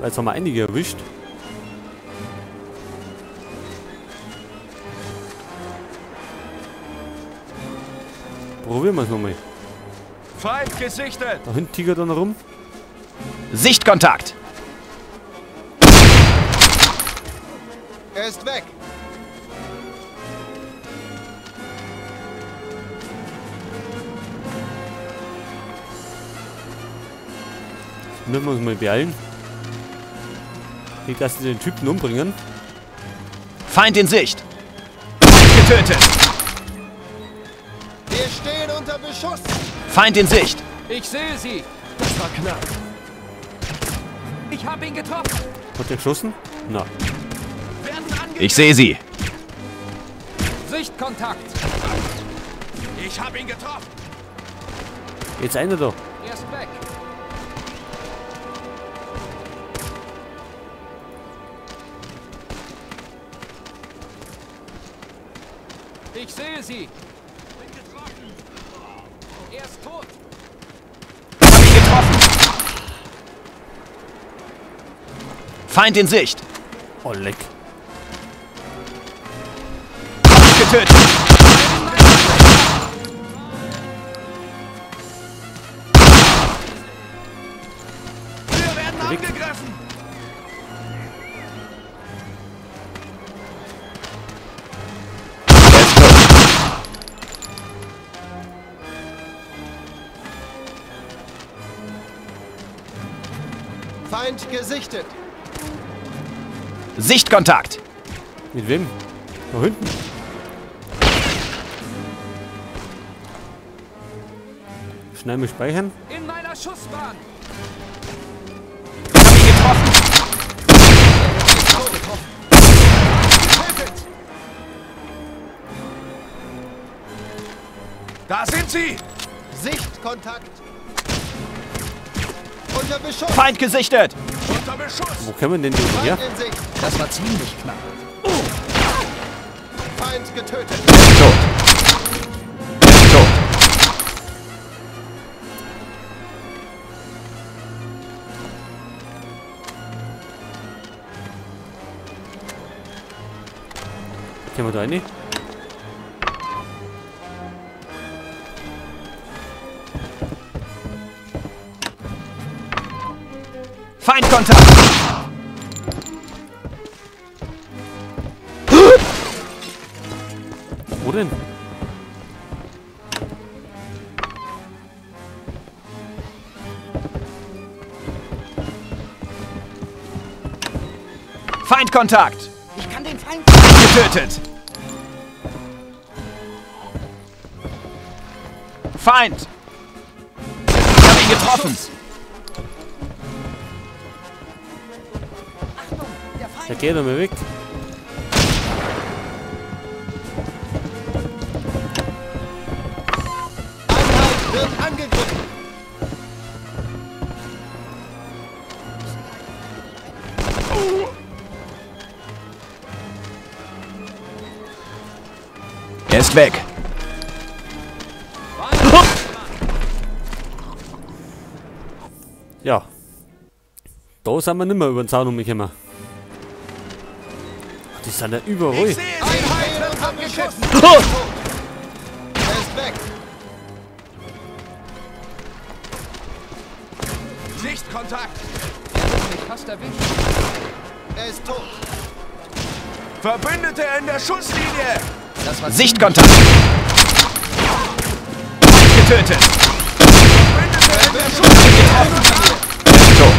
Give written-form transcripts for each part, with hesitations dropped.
Weil jetzt haben wir einige erwischt. Probieren wir es nochmal. Feind gesichtet! Da hinten tigert er noch rum. Sichtkontakt! Er ist weg! Jetzt müssen wir uns mal beeilen. Nicht, dass sie den Typen umbringen. Feind in Sicht! Feind getötet! Wir stehen unter Beschuss! Feind in Sicht! Ich sehe sie! Das war knapp. Ich habe ihn getroffen! Hat der geschossen? Na. Ich sehe sie! Sichtkontakt! Ich habe ihn getroffen! Jetzt einer da. Er ist weg! Ich sehe sie! Er ist tot! Ich hab ihn getroffen! Feind in Sicht! Oh, leck. Getötet! Wir werden angegriffen! Er ist tot. Feind gesichtet. Sichtkontakt. Mit wem? Da hinten. Schnell mal speichern. In meiner Schussbahn. Ich hab ihn getroffen. Getötet. Da sind sie. Sichtkontakt. Unter Beschuss. Feind gesichtet. Unter Beschuss. Wo kommen denn die her? Das war ziemlich knapp. Feind getötet. Er ist tot. Er ist tot. Können wir da rein? Feindkontakt! Wo denn? Feindkontakt! Ich kann den Feind getötet! Feind! Ich habe ihn getroffen! Der geht doch mal weg. Einheit wird angegriffen. Er ist weg. Ja. Da sind wir nimmer über den Zaun umgekommen. Die sind ja überall. Ich sehe sie. Einheit wird angegriffen. Er ist weg. Sichtkontakt. Er hat mich fast erwischt. Er ist tot. Verbündete in der Schusslinie. Das war Sichtkontakt. Feind getötet. Verbündete in der Schusslinie. Er ist tot.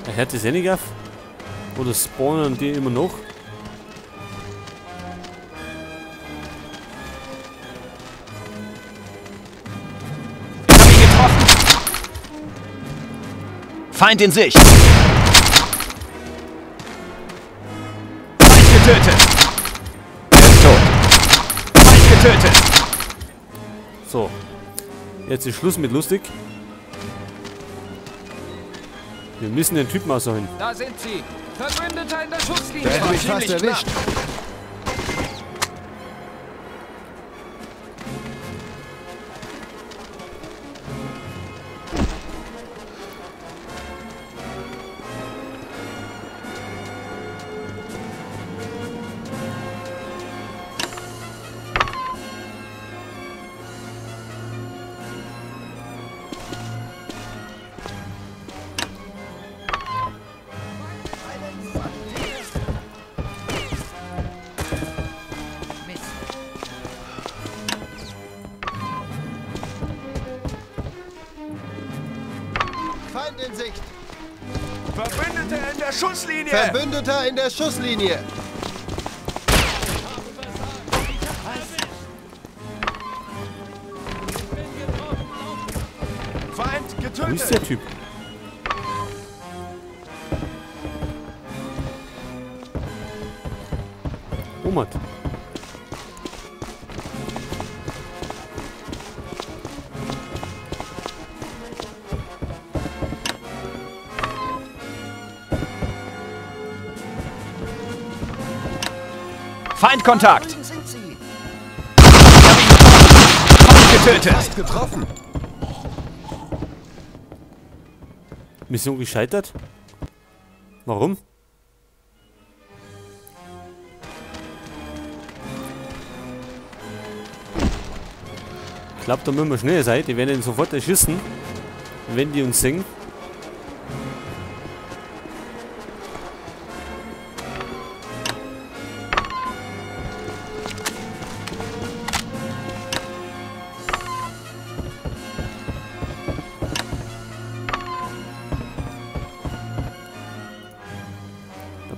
Er hört das eh nicht auf. Oder spawnen die immer noch? Ich hab ihn getroffen. Feind in Sicht. Feind getötet. Er ist tot. Feind getötet. So. Jetzt ist Schluss mit lustig. Wir müssen den Typen ausholen. Da sind sie. Verbündeter in der Schusslinie. Der hätte mich fast erwischt. Feind in Sicht. Verbündeter in der Schusslinie. Verbündeter in der Schusslinie. Feind getötet. Wo ist der Typ? Oh Mann. Feindkontakt! Sind sie. Feind getötet! Fast getroffen. Mission gescheitert? Warum? Ich glaube, da müssen wir schnell sein. Die werden ihn sofort erschießen, wenn die uns sehen.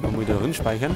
Da mal wieder drin speichern.